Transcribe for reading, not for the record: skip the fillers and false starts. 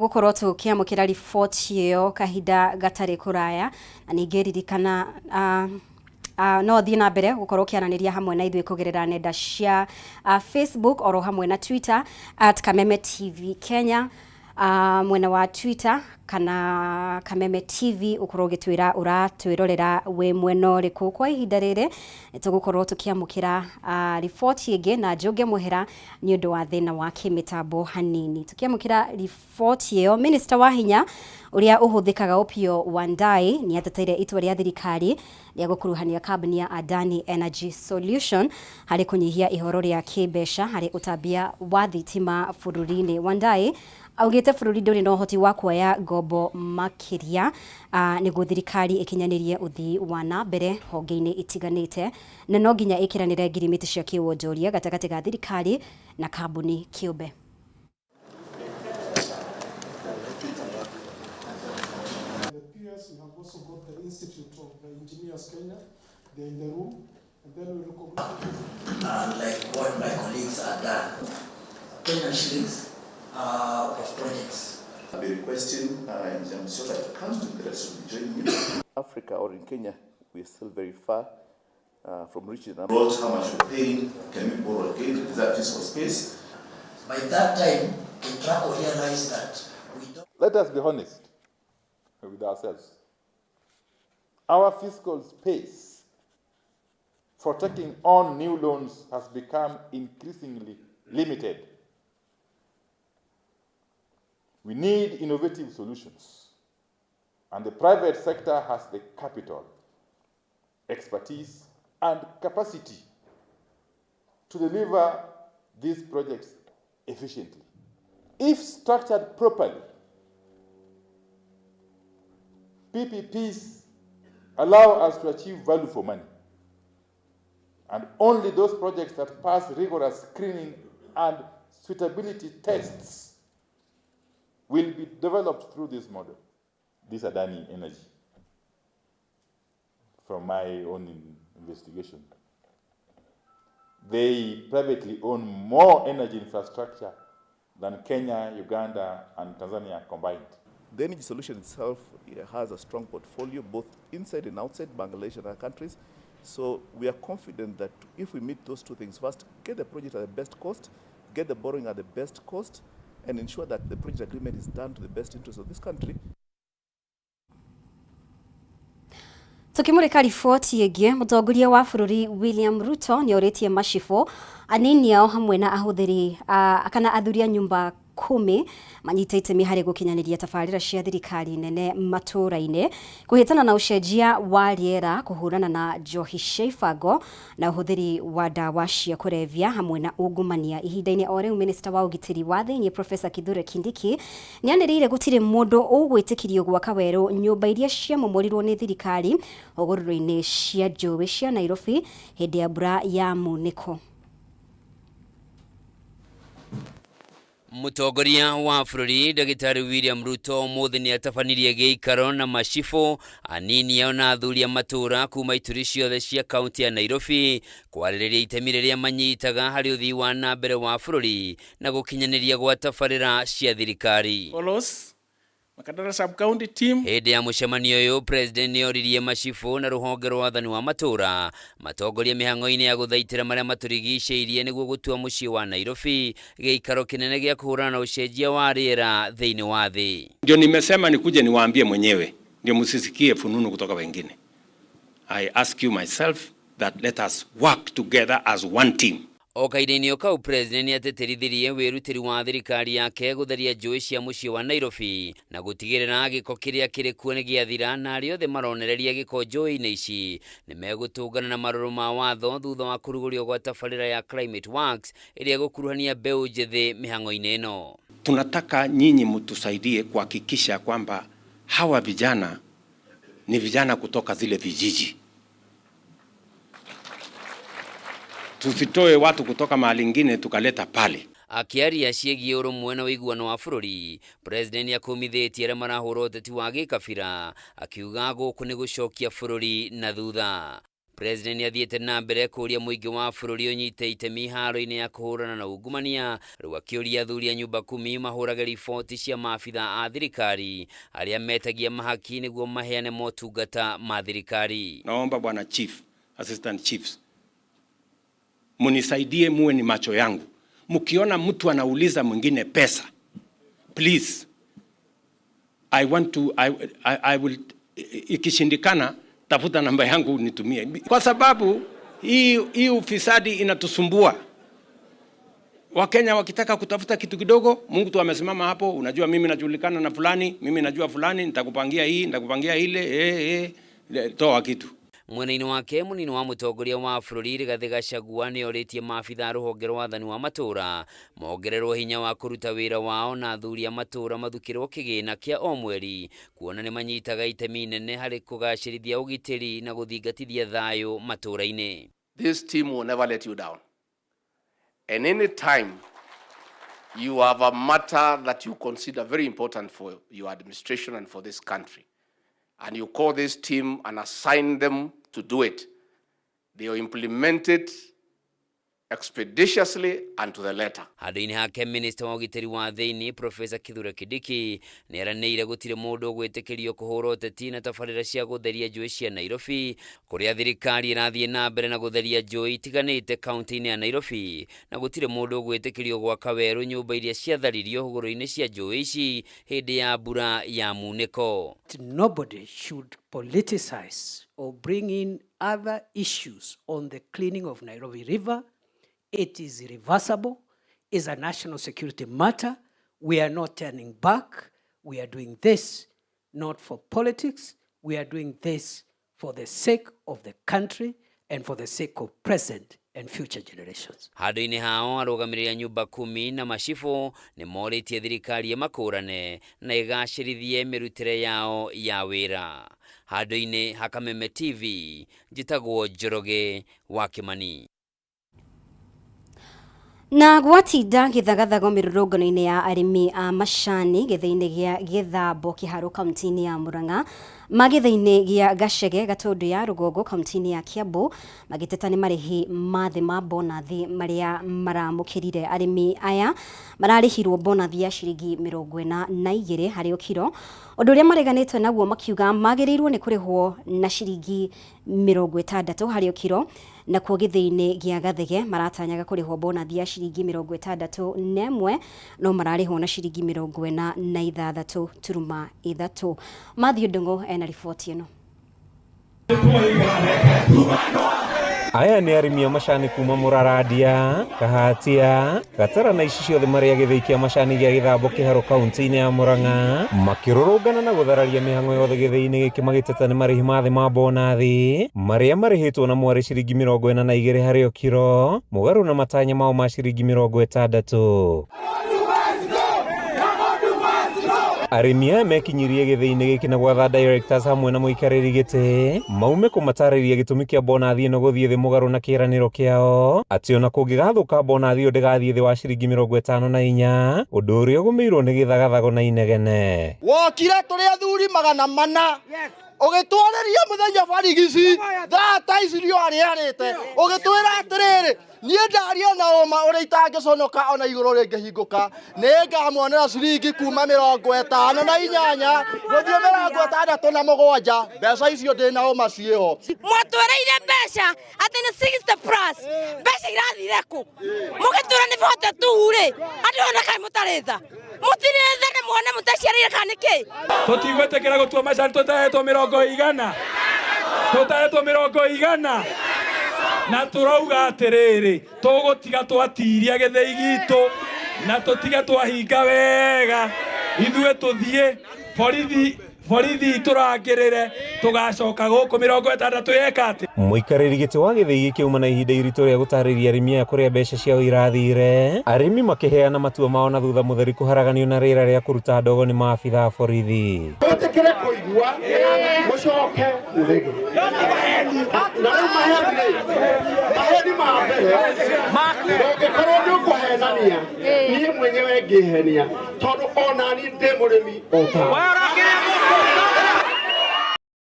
Gũkorwo tũkĩamũkĩra riboti ĩyo kahinda gatarĩ kũraya, na ningĩ ririkana no thiĩ na mbere gũkorwo ũkĩaranĩria hamwe na ithuĩ kũgerera nenda cia Facebook oro hamwe na Twitter at Kameme TV Kenya, mwena wa Twitter kana Kameme TV, ũkorwo ũgĩtwĩra ũratwĩrorera wĩ mwena ũrĩkũ. Kwa ihinda rĩrĩ nĩ tũgũkorwo tũkĩamũkĩra riboti ĩngĩ na njũnge mũhera nĩ ũndũ wa thĩna wa kĩmĩtambo hanini. Tũkĩamũkĩra riboti ĩyo, Minista wa hinya ũrĩa ũhũthĩkaga Opiyo Wandayi nĩ ateteire itua rĩa thirikari rĩa gũkuruhania kambuni ya Adani Energy Solution harĩ kũnyihia ihoro rĩa kĩmbeca harĩ ũtambia wa thitima bũrũri-inĩ. Wandayi augĩte bũrũri ndũrĩ na ũhoti wa kuoya ngombo makĩria nĩguo thirikari ĩkinyanĩrie ũthii wa na mbere honge-inĩ itiganĩte, na no nginya ĩkĩranĩre ngirimiti cia kĩwonjoria gatagatĩ ga thirikari na kambuni kĩũmbe. The PS, we have also got the Institute of Engineers Kenya. They're in the room. And then we recognize. And like what my colleagues have done, Kenyan shillings of projects. I'll be requesting Engineer Musyoka to come and the rest will be joining you. Africa or in Kenya, we are still very far from reaching the number. How much we're paying, can we borrow again? Is that fiscal space? By that time, KETRACO realized that we don't. Let us be honest with ourselves. Our fiscal space for taking on new loans has become increasingly limited. We need innovative solutions, and the private sector has the capital, expertise, and capacity to deliver these projects efficiently. If structured properly, PPPs allow us to achieve value for money. And only those projects that pass rigorous screening and suitability tests will be developed through this model. This Adani Energy, from my own investigation, they privately own more energy infrastructure than Kenya, Uganda, and Tanzania combined. The energy solution itself has a strong portfolio, both inside and outside Bangladesh and other countries. So we are confident that if we meet those two things first, get the project at the best cost, get the borrowing at the best cost, and ensure that the project agreement is done to the best interest of this country. Tukimurika riboti ĩngĩ, mũtongoria wa bũrũri William Ruto nĩ orĩtie macibũ anini ao hamwe na ahũthĩri kana athuri a nyumba kumi manyite itemi harĩ gũkinyanĩria tabarĩra cia thirikari nene matũũra-inĩ, kũhĩtana na ũcenjia wa rĩera, kũhũrana na njohi cia ibango na ũhũthĩri wa ndawa cia kũrebia hamwe na ungumania. Ihinda-inĩ o rĩu, Minista wa ũgitĩri wa thĩinĩ Professor Kithure Kindiki nĩanĩrĩire gũtirĩ mũndũ ũgwĩtĩkĩrio gwaka werũ nyũmba iria ciamomorirwo nĩ thirikari hũgũrũrũ-inĩ cia njũĩ cia Nairobi hĩndĩ ya mbura ya munĩko. Mũtongoria wa bũrũri Ndagĩtarĩ William Ruto ũmũthĩ nĩ atabanirie gĩikaro na macibũ anini ao na athuri a matũũra kuma ituri ciothe cia kaunti ya Nairobi kwarĩrĩria itemi rĩrĩa manyitaga harĩ ũthii wa na mbere wa bũrũri na gũkinyanĩria gwa tabarĩra cia thirikari. Follows Makadara sub-county team. Hĩndĩ ya mũcemanio ũyũ, President nĩ oririe macibũ na rũhonge rwa wathani wa matũũra matongorie mĩhang'o-inĩ ya gũthaitĩra marĩa matũrigicĩirie nĩguo gũtua mũciĩ wa Nairobi gĩikaro kĩnene gĩa kũhũrana na ũcenjia wa rĩera thĩinĩ wa thĩ. Ndio nimesema nikuje niwaambie mwenyewe, ndio msisikie fununu kutoka wengine. I ask you myself that let us work together as one team. O kahinda-inĩ o kau, President nĩ atĩtĩrithirie wĩrutĩri wa thirikari yake gũtheria njũĩ cia mũciĩ wa Nairobi na gũtigĩrĩra gĩko kĩrĩa kĩrĩ kuo nĩ gĩathira, na arĩa othe maronereria gĩko njũĩ-inĩ ici nĩ megũtũngana na marũrũ ma watho thutha wa kũrugũrio gwa tabarĩra ya Climate Works ĩrĩa ĩgũkuruhania mbeũ njĩthĩ mĩhang'o-inĩ ĩno. Tunataka nyinyi mtusaidie kuhakikisha kwamba hawa vijana ni vijana kutoka zile vijiji. Tusitoe watu kutoka mahali ingine tukaleta pale. Akĩaria ciĩgiĩ ũrũmwe na ũiguano wa bũrũri, President nĩakũmithĩtie arĩa marahũra ũteti wa gĩkabira, akiuga gũkũ nĩ gũcokia bũrũri na thutha. President nĩathiĩte na mbere kũũria mũingĩ wa bũrũri ũnyite itemi haro-inĩ ya kũhũrana na ungumania, rĩu akĩũria athuri a nyumba kumi mahũrage riboti cia maabitha a thirikari arĩa metagia mahaki nĩguo maheane motungata ma thirikari. Naomba bwana chief, assistant chiefs, munisaidie, muwe ni macho yangu. Mkiona mtu anauliza mwingine pesa, please, I want to, I will, ikishindikana tafuta namba yangu nitumie, kwa sababu hii ufisadi inatusumbua. Wakenya wakitaka kutafuta kitu kidogo, Mungu tu amesimama hapo, unajua mimi najulikana na fulani, mimi najua fulani, nitakupangia hii, nitakupangia ile, toa kitu. Mwena-inĩ wake mũnini wa mũtongoria wa bũrũri Rigathĩ Gachagua nĩorĩtie maabitha a rũhonge rwa wathani wa matũũra mongererwo hinya wa kũruta wĩra wao na athuri a matũũra mathukĩrwo kĩgĩna kĩa o mweri kuona nĩ manyitaga itemi inene harĩ kũgacĩrithia ũgitĩri na gũthingatithia thayũ matũũra-inĩ. This team will never let you down. And any time you have a matter that you consider very important for your administration and for this country, and you call this team and assign them to do it, they will implement it expeditiously and to the letter. Handũ-inĩ hake minista wa ũgitĩri wa thĩinĩ Profesa Kithure Kindiki nĩeranĩire gũtirĩ mũndũ ũgwĩtĩkĩrio kũhũra ũteti na tabarĩra cia gũtheria njũĩ cia Nairobi kũrĩa thirikari ĩrathiĩ na mbere na gũtheria njũĩ itiganĩte kaunti-inĩ ya Nairobi na gũtirĩ mũndũ ũgwĩtĩkĩrio gwaka werũ nyũmba iria ciatharirio hũgũrũ-inĩ cia njũĩ ici hĩndĩ ya mbura ya munĩko. Nobody should politicize or bring in other issues on the cleaning of Nairobi River. It is irreversible, is a national security matter. We are not turning back. We are doing this not for politics. We are doing this for the sake of the country and for the sake of present and future generations. Handũ-inĩ hao arũgamĩrĩri a nyumba kumi na macibũ nĩ morĩtie thirikari ĩmakũrane na ĩgacĩrithie mĩrutĩre yao ya wĩra. Handũ-inĩ ha Kameme TV njĩtagwo Njoroge wa Kĩmani. Na gwatinda gĩthagathago mĩrũrũngano-inĩ ya arĩmi a macani gĩthĩi-inĩ gĩa Gĩthambo Kĩharũ kaunti-inĩ ya Murang'a, magĩthĩ-inĩ gĩa Gachege Gatũndũ ya Rũgongo kaunti-inĩ ya Kiambu magĩteta nĩ marĩhi ma thĩ ma bonathi marĩa maramũkĩrire. Arĩmi aya mararĩhirwo bonathi ya ciringi 42 harĩ o kiro, ũndũ ũrĩa mareganĩte naguo makiuga magĩrĩirwo nĩ kũrĩhwo na ciringi 60 harĩ o kiro. Nakuo gĩthĩi-inĩ gĩa Gathege maratanyaga kũrĩhwo bonathi ya ciringi 61 no mararĩhwo na ciringi 46.3. Matthew Ndung'u ena riboti ĩno. Aya nĩ arĩmi a macani kuma Mũrarandia, Kahatia, Gatara na ici ciothe marĩa gĩthĩi kĩa macani gĩa Gĩthambo Kĩharũ kaunti-inĩ ya Murang'a makĩrũrũngana na gũthararia mĩhang'o yothe gĩthĩi-inĩ gĩkĩ magĩteta nĩ marĩhi ma thĩ ma bonathi marĩa marĩhĩtwo na mwarĩ ciringi 42 harĩ o kiro mũgarũ na matanya mao ma ciringi 60. Arĩmi aya mekinyirie gĩthĩi-inĩ gĩkĩ na gwatha directors hamwe na mũikarĩri gĩtĩ maume kũmatarĩria gĩtũmi kĩa bonathi ĩno gũthiĩ thĩ mũgarũ na kĩĩranĩro kĩao atĩ ona kũngĩgathũka bonathi ĩyo ndĩgathiĩ thĩ wa ciringi 54, ũndũ ũrĩa ũgũmĩirwo nĩ gĩthagathago na inegene. Wokire tũrĩ athuri 400 ũgĩtwarĩria mũthenya barigici thaa ta ici riũa rĩarĩte ũgĩtwĩra atĩrĩrĩ niĩ ndaria na ũma ũrĩa itangĩconoka ona igũrũ rĩngĩhingũka nĩngamuonera ciringi kuma 58 gũthiĩ 67 mbeca icio ndĩna ũma ciĩho. Mwatwereire mbeca atĩ nĩ 60 plus mbeca irathire kũ mũgĩtwĩra nĩ 42 rĩ andũ ona kaĩ mũtarĩ tha mũtirĩ tha na muone mũtaciarĩire kana nĩ kĩ. Tũtigwĩtĩkĩra gũtua macani tũtahetwo 100 tũtahetwo 100 na tũrauga atĩrĩrĩ tũgũtiga twatiria gĩthĩi gitũ na tũtige twahinga wega ithuĩ tũthiĩ borithi borithi tũrangĩrĩre tũgacoka gũkũ 60 yeka atĩ. Mũikarĩri gĩtĩ wa gĩthĩi gĩkĩ auma na ihinda iritũ rĩa gũtarĩria arĩmi aya kũrĩa mbeca ciao irathire arĩmi makĩheana matua mao na thutha mũtheri kũharaganio na rĩera rĩa kũruta ndogo nĩ maabitha a borithi. Mwĩtĩkĩre kũigua mũcoke mũrege na rĩu maheni ma mbere ũngĩkorwo nĩ ũkũhenania niĩ mwenyewe ngĩhenia tondũ ona niĩ ndĩ mũrĩmi o tawe.